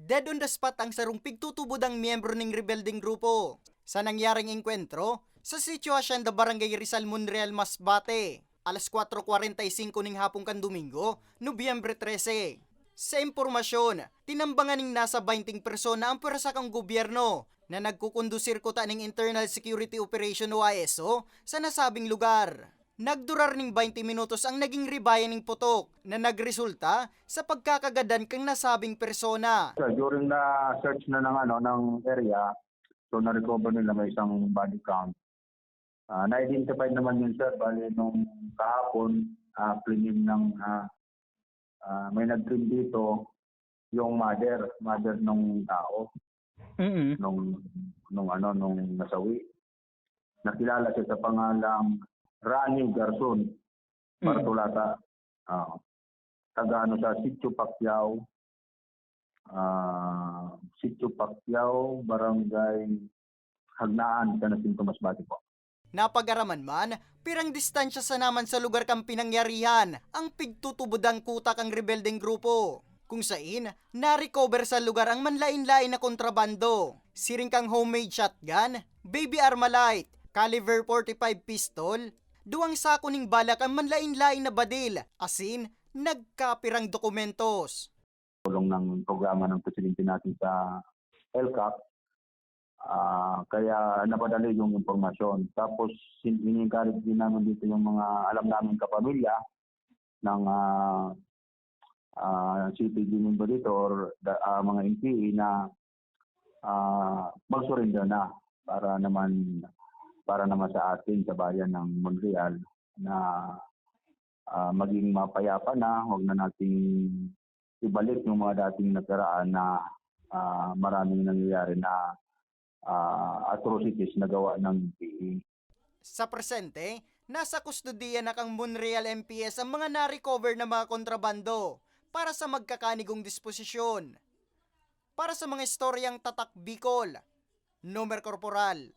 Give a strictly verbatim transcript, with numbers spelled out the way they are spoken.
Dead on the spot ang sarong pigtutubodang miyembro ning rebeldeng grupo. Sa nangyaring engkwentro, sa Sitio Hacienda, Barangay Rizal, Monreal, Masbate, alas kwatro kwarenta y singko ning hapon kan Domingo, Nobyembre trese. Sa impormasyon, tinambangan ning nasa bainting persona ang pwersa kan gobyerno na nagkukondusir kuta ning Internal Security Operation o I S O sa nasabing lugar. Nagdurar ning baynte minutos ang naging ribayan ning putok na nagresulta sa pagkakagadan kan nasabing persona. So, during na search na ng ano ng area, so na-recover nila may isang body count. Ah, na-identified naman yun, sir. Bali, nung kahapon, ah, claim ng ah, ah, may nag-claim dito yung mother, mother nung tao, Mm. nung nung ano, nung nasawi. Nakilala siya sa pangalang Rani Garson, Mm. Bartolata. Ah, taga ano sa Sitio Pacquiao, ah, Sitio Pacquiao, Barangay Hagnaan, San Jacinto, Masbate po. Napag-araman man, pirang distansya sana man sa lugar kan pinangyarihan ang pigtutubodang kuta kan rebeldeng grupo, kung sain na-recover sa lugar ang manlain-lain na kontrabando, siring kang homemade shotgun, baby Armalite, caliber forty-five pistol, duwang sako ning bala kan manlain-lain na badil, asin nagkapirang dokumentos. Tulong ng programa ng presidente natin sa ELCAC, ah, kaya napadali yung impormasyon. Tapos, sin- ini-encourage din namin dito yung mga alam naming kapamilya ng ah, ah, C P G member dito or the, ah, mga M P A na ah, mag-surrender na para naman para naman sa atin sa bayan ng Monreal na ah, maging mapayapa na, huwag na nating ibalik yung mga dating nakaraan na ah, maraming nangyayari na ah, atrocities na gawa ng M P A. Sa presente, nasa kustodiya na kan Monreal M P S ang mga na-recover na mga kontrabando para sa magkakanigong disposisyon. Para sa mga istoryang Tatak Bicol, Nomer Corporal.